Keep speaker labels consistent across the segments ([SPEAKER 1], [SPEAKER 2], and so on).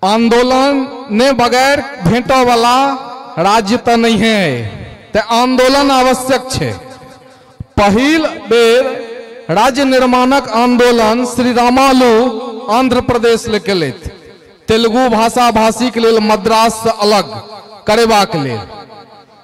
[SPEAKER 1] आंदोलन ने बगैर भेंटो वाला राज्य तो नहीं है, ते आंदोलन आवश्यक छे। पहिल बेर राज्य निर्माणक आंदोलन श्री रामालू आंध्र प्रदेश ले केलथि, तेलुगु भाषा भाषी के लेल मद्रास से अलग करेबाक लेल।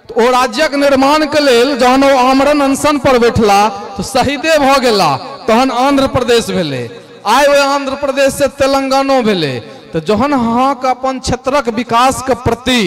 [SPEAKER 1] तो ओ राज्यक निर्माण के लेल जहन ओ आमरण अनशन पर बैठला तो शहीदे भ गेला, तहन आंध्र प्रदेश भेलै। आइ ओहि आंध्र प्रदेश से तेलंगानो भेलै। तो जहन अहाँके अपन क्षेत्रक विकास के प्रति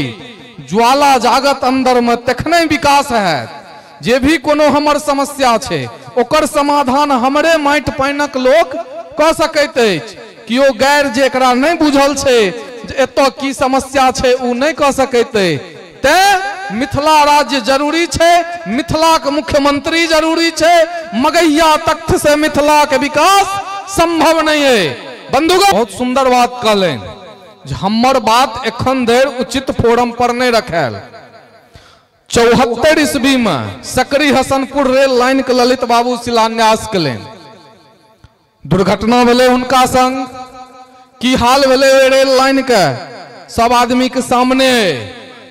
[SPEAKER 1] ज्वाला जागत अंदर में तखने विकास हैत। जे भी कोनो हमर समस्या छै ओकर समाधान हमरे माटि पानिक लोक कऽ सकैत अछि। केओ गैर जे एकरा नहि बुझल छै जे एतऽ की समस्या छै ओ नहि कऽ सकैत अछि। तें मिथिला राज्य जरूरी छै, मिथिलाक मुख्यमंत्री जरूरी छै। मगहिया तख्त से मिथिलाक विकास संभव नहीं है। बंधुगण बहुत सुंदर बात कहलनि जे हमर बात एखन धरि उचित फोरम पर नहीं रखायल। 74 ईस्वी में सकरी हसनपुर रेल लाइन के ललित बाबू शिलान्यास कलनि। दुर्घटना भेलै हुनका संग, की हाल भेलै ओहि रेल लाइन के सब आदमी के सामने।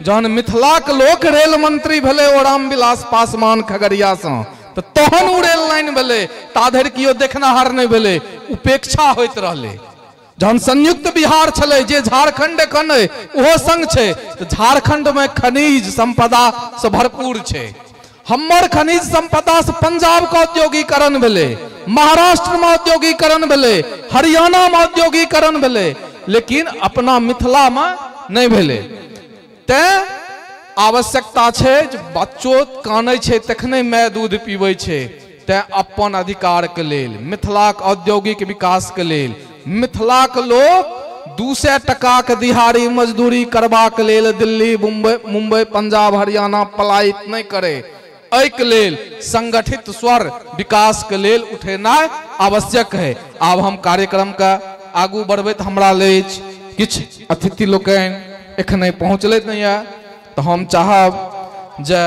[SPEAKER 1] जहन मिथिलाक लोक रेल मंत्री भेलै ओ रामविलास पासवान खगड़िया से, तो तहन ओ रेल लाइन भेलै, ता धरि केओ देखनाहार नहि भेलै, उपेक्षा होइत रहलै। जहन संयुक्त बिहार छलै, जे झारखंड एखन अइ ओहो संग छै, तऽ झारखंड में खनिज संपदा से भरपूर छै। हमर खनिज संपदा से पंजाब के औद्योगिकरण भेलै, महाराष्ट्र में औद्योगिकरण भेलै, हरियाणा में औद्योगिकरण भेलै, लेकिन अपना मिथिला में नहि भेलै। तैं आवश्यकता छै जे बच्चो कानै छै तखने माय दूध पीबै छै। तैं अपन अधिकार के लेल, मिथिलाक औद्योगिक विकास के लेल, मिथिलाक लोक 200 टका के दिहाड़ी मजदूरी करबाक लेल दिल्ली, मुंबई, पंजाब, हरियाणा पलायित नहि करे, एहिके लेल संगठित स्वर विकास के लेल उठेनाइ आवश्यक है। आब हम कार्यक्रम के आगू बढ़बैत हमरा ले किछु अतिथि लोकनि एखन पहुँचलथि नहि यऽ, तऽ हम चाहब जे